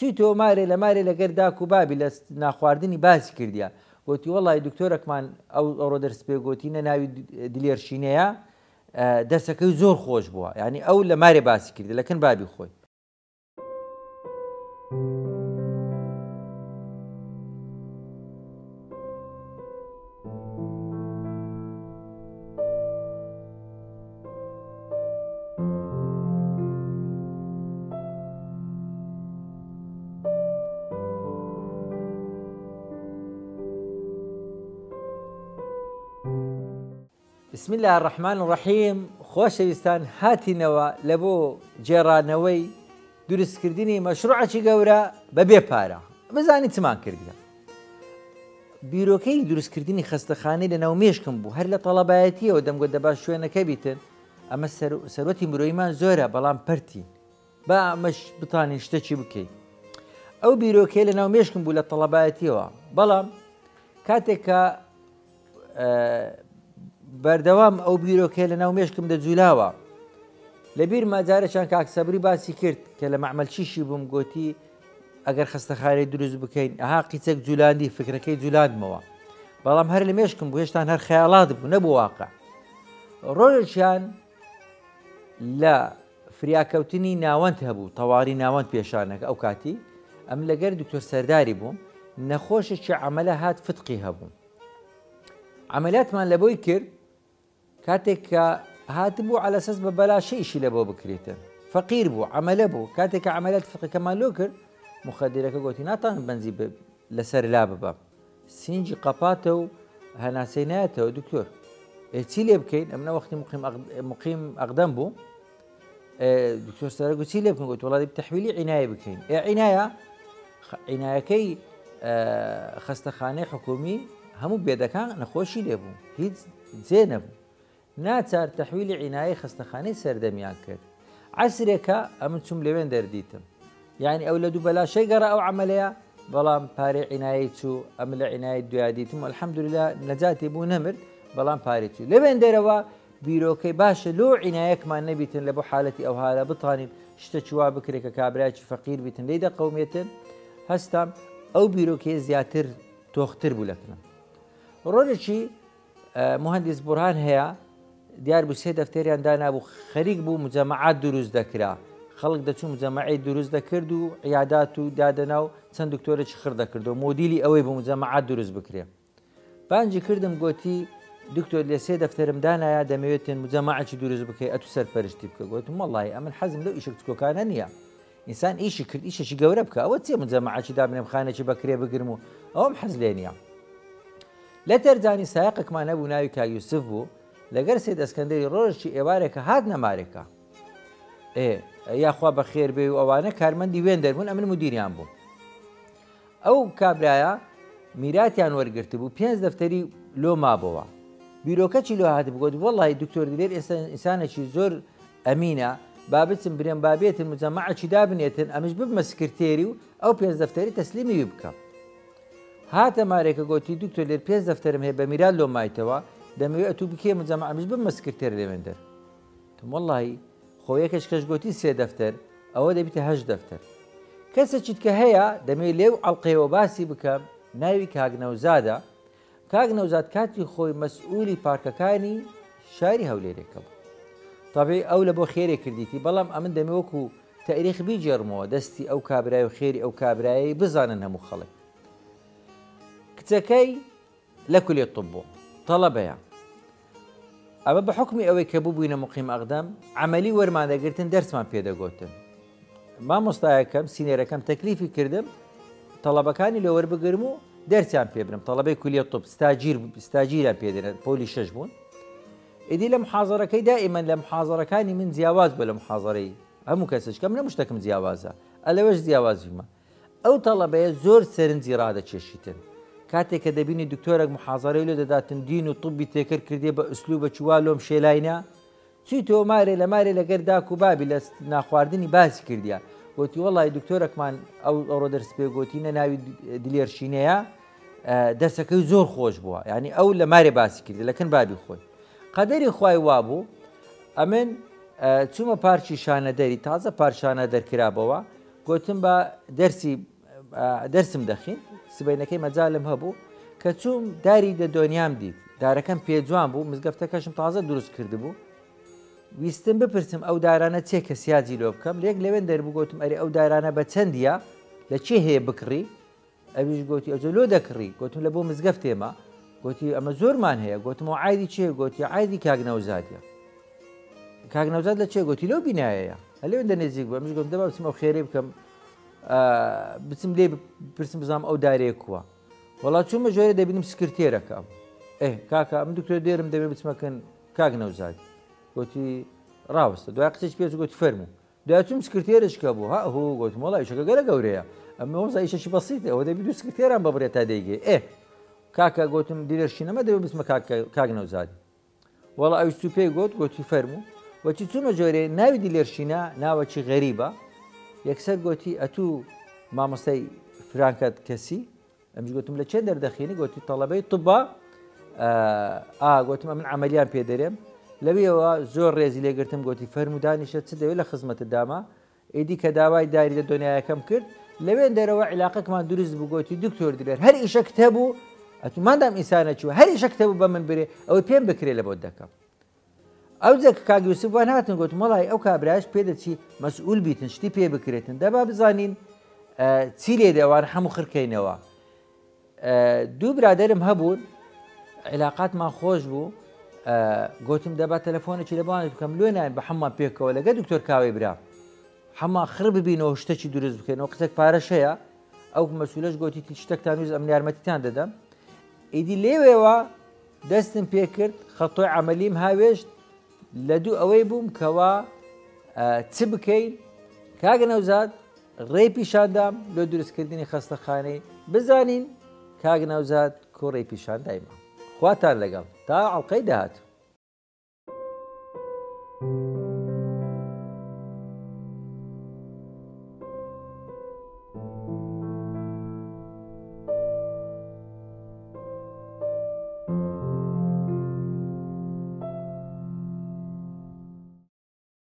چویتەوە مارێ لە مارێ لەگەر داک و بابی لە ناخواردنی باسی کردیە گۆتی وەڵی دکتۆرەکمان ئەو ئەوڕۆ دەرس پێ گۆتی نە ناوی دلێر شینەیە دەرسەکەی زۆر خۆش بووە یعنی ئەو لە مارێ باسی کردی لەکن بابی خۆی. بسم اللە الرحمن الرحیم خۆشەویستان هاتینەوە لە بۆ گێڕانەوەی دروستکردنی مەشروعەکی گەورە بەبێ پارە بزانی چمان کردیە بیرۆکەی دروستکردنی خەستەخانەی لە ناو مێشکم بوو هەر لە تەڵەبایەتیەوە دەمگوت دەبا شوێنەکە بیتن ئەمە سەروەتی مرۆیمان زۆرە بەڵام پەرتین با ئەمەش بتانین شتەکی بکەین ئەو بیرۆکەی لە ناو مێشکم بوو لە تەڵەبایەتیەوە بەڵام کاتێک کە بەردەوام ئەو بیرۆکەیە لە ناو مێشکم دەجولاوە لە بیرمە جارێکیان کاک سەبری باسی کرد کە لە مەعمەلچیشی بووم گۆتی ئەگەر خەستەخانەی دروست بکەین ئەها قیچەک جولاندی فکرەکەی جولاندمەوە بەڵام هەر لە مێشکم بوو هێشتان هەر خەیاڵات بوو نەبوو واقع ڕۆژێکیان لە فریاکەوتنی ناوەند هەبوو تەواری ناوەند پێشانەکە ئەو کاتی ئەم لەگەر دکتۆر سەرداری بووم نەخۆشێکی عملە هات فتقی هەبوو عملیاتمان لە بۆی کرد کاتێک کە هاتبوو عەلەسەس بە بەلاشە ئیشی لە بۆ بکرێتن فەقیر بوو عەمەلە بوو کاتێک کە عەمەلات فقەکەمان لۆ کرد مخدرەکە گۆتی ناتانم بەنجی لەسەر لا ببەم سینجی قەپاتە و هەناسەی نایەتەوە دکتۆر ئێ چی لێ بکەین ئەمنە وەختی مقیم مقیم ئەقدەم بوو دکتۆر سەرە گوت چی لێ بکەن گوت وڵی تحویلی عینایە بکەین ئێ عینایە عینایەکەی خەستەخانەی حکومی هەموو بێدەکان نەخۆشی لێ بوو هیچ جێ نەبوو ناچار تەحویلی عینایەی خەستەخانەی سەردەمیان کرد عەسرێکە ئەمن چوم لەوێن دەردیتم یعنی ئەو لە دوو بەلاشەی گەڕا ئەو عەمەلەیە بەڵام پارەی عینایەی چوو ئەمن لە عینایەی دویا دیتم الحمدلله نەجاتی بوو نەمرد بەڵام پارەی چوو لەوێن دەرەوە بیرۆکەی باشە لۆ عینایەکمان نەبیتن لە بۆ حالەتی ئەوهارە بتانین شتە وا بکرێت کە کابرایکی فەقیر بیتن لی دەقەومێتن هەستام ئەو بیرۆکەیە زیاتر تۆختر بوو لەکنم ڕۆژێکی موهەندیس بورهان هەیە دیار بوو سێ دەفتەریان دانابوو خەریک بوو مجەمەعات دروست دەکرا خەڵک دەچوو مجەمەعی دروست دەکرد و عیادات و دادەنا و چەند دکتۆرێکی خڕ دەکردەوە مۆدیلی ئەوەی بوو مجەمەعات دروست بکرێ بانجی کردم گۆتی دکتۆر لێ سێ دەفتەرم دانایە دەمەوێتن مجەمەعەکی دروست بکەی ئەتو سەرپەرشتی بکە گۆتم وەڵی ئەمن حەزم لەو ئیشە بچکۆکانە نییە ئینسان ئیشی کرد ئیشێکی گەورە بکە ئەوە چیە مجەمەعەکی دابنێم خانێکی بەکرێ بگرم و ئەوەم حەز لێ نییە لە تەرجانی سایەقێکمان هەبوو ناوی کاک یوسف بوو لەگەر سید ئەسکەندەری ڕۆژێکی ئێوارێکە هاتنە مارێکە ئێ یاخوا بەخێر بێ و ئەوانە کارمەندی وێن دەربوون ئەمن مدیریان بوو ئەو کابرایە میراتیان وەرگرتبوو پێنج دەفتەری لۆ مابەوە بیرۆکەچی لۆ هات بگوت وەڵی دکتۆر دلێر ئێستا ئینسانێکی زۆر ئەمینە با بچم برێم با بێتن مجەمەعەکی دابنێتن ئەمش ببمە سکرتێری و ئەو پێنج دەفتەری تەسلیمی وی بکەم هاتە مارێکە گۆتی دکتۆر لێر پێنج دەفتەرم هەیە بە میرات لۆم مایتەوە دەمەوێ ئەتوو بکێ مجەمەع ئەمش ببمە سکرتێر لێوێندەر تم وەڵی خۆ یەکەش کەش گۆتی سێ دەفتەر ئەوە دەبیتە هەشت دەفتەر کەسێکیت کە هەیە دەمەوێ لێو ئەڵقەیەوە باسی بکەم ناوی کاک نەوزادە کاک نەوزاد کاتی خۆی مەسئولی پارکەکانی شاری هەولێرێکە بوو تەبعی ئەو لە بۆ خێرێ کردیتی بەڵام ئەمن دەمێ وەکو تەئریخ بیگێڕمەوە دەستی ئەو کابرای و خێری ئەو کابرایەی بزانن هەموو خەڵک کچەکەی لە کولیە طب بوو تەڵەبەیە ئەمە بە حکمی ئەوەی کە ببووینە مقیم ئەقدەم عملی وەرمان دەگرتن دەرسمان پێدەگوتن مامۆستایەکەم سینێرەکەم تەکلیفی کردم تەڵەبەکانی لێ وەربگرم و دەرسیان پێ برم تەڵەبەی کولیە طب ستاجیر ستاجیران پێ دەنێت پۆلی شەش بوون ئیدی لە محازەرەکەی دائیمەن لە محازەرەکانی من جیاواز بوو لە محازەرەی هەموو کەسش کەم نە مشتەکم جیاوازە ئەلەوەش جیاوازیمە ئەو تەڵەبەیە زۆر سەرنجی ڕادەکێشیتن کاتێک کە دەبینی دکتۆرەک محازەرەی لۆ دەداتن دین و طبی تێکەر کردێ بە ئوسلوبە چوا لۆم شێلاینە چویتەوە مارێ لە مارێ لەگەر داک و بابی لە ناخواردنی باسی کردیە گۆتی وەڵی دکتۆرەکمان ئەو ئەوڕۆ دەرس پێ گۆتی نە ناوی دلێر شینەیە دەرسەکەی زۆر خۆش بووە یعنی ئەو لە مارێ باسی کردی لەکن بابی خۆی قەدەری خوای وابوو ئەمن چوومە پارکی شانەدەری تازە پارشانە دەرکرابەوە. گۆتم بە دەرسی دەرسم دەخین سبەینەکەی مەجالم هەبوو کە چووم داری دە دۆنیام دیت دارەکەم پێ جوان بوو مزگەفتەکەشم تازە دروست کردبوو ویستم بپرسم ئەو دارانە چێ کە سیاجی لۆ بکەم لێک لەوێن دەربوو گوتم ئەرێ ئەو دارانە بە چەندیە لە چێ هەیە بکڕی ئەویش گۆتی ئەجۆ لۆ دەکڕی؟ گۆتم لە بۆ مزگەفتێمە. گۆتی ئەمە زۆرمان هەیە. گۆتم ئەو عایدی چێ؟ گۆتی عایدی کاک نەوزادیە. کاک نەوزاد لە چێ؟ گۆتی لەو بینایەیە. هەلێ دە نزیک بوو. ئەمیش گۆتم دەبا بچم ئەو خێرەی بکەم بچم لێ بپرسم بزانم ئەو دارەیە کووە. وەڵا چوومە ژۆرێ دەبینم سکرتێرەکە ئەم. ئێ کاکە ئەم دکتۆر دێرم دەبێ بچمەکەن کاک نەوزاد. گۆتی ڕاوەستە. دوای قسەی پێ گۆتی فەرموو. دوای چووم سکرتێرش کە بوو ها هو گوتم وەڵا ئیشەکە گەلە گەورەیە ئەمە وەزا ئیشەکی بەسیتە ئەوە دەبی دوو سکرتێران ببرێ تا دەیگەی ئێ کاکە گوتم دیلەرشینەمە دەبێ بچمە کاک نەوزادی وەڵا ئەویش تو پێی گوت گوتی فەرموو وەچی چوومە جۆرێ ناوی دیلێرشینە ناوەکی غەریبە یەکسەر گوتی ئەتوو مامۆستای فرانکەت کەسی ئەمیش گوتم لە چێ دەردەخینی گوتی تەڵەبەی طبە ئا گوتم ئەمن عملیان پێ دەرێم لەویەوە زۆر ڕێزی لێگرتم گوتی فەرمودانیشە چ دەوێت لە خزمەتت داما ئیدی کە داوای داری لە دنیاەکەم کرد لەوێن دەرەوە عیلاقەکمان دروست بوو گوتی دکتۆر دلێر هەر ئیشەکت هەبوو ئەتو مادام ئینسانە چوە هەر ئیشەکت هەبوو بە من برێ ئەوەی پێم بکرێ لە بۆت دەکەم ئەوجە کە کاک یوسف وان هاتن گوتم وەڵی ئەو کابرایش پێ دەچی مەسئول بیتن شتی پێ بکرێتن دەبا بزانین چی لێ دەوان هەموو خرکەینەوە دوو برادرم هەبوون عیلاقاتمان خۆش بوو گوتم دەبا تەلەفۆنێکی لە بانێک بکەم لێ ناین بە حەممان پێکەوە لەگە دکتۆر کاوەی برا حەما خڕ ببینەوە شتێکی دروست بکەینەوە قسێک پارەش هەیە ئەو مەسولەش گوتی شتێکتان ویست ئەم یارمەتیتان دەدەم ئیدی لێوێوە دەستم پێکرد خەتۆی عەمەلیم هاوێشت لە دوو ئەوەی بووم کەوا چ بکەین کاک نەوزاد ڕێی پیشاندام لۆ دروستکردنی خەستەخانەی بزانین کاک نەوزاد کو ڕێی پیشاندایمە خواتان لەگەڵ تا ئەڵقەی داهاتوو.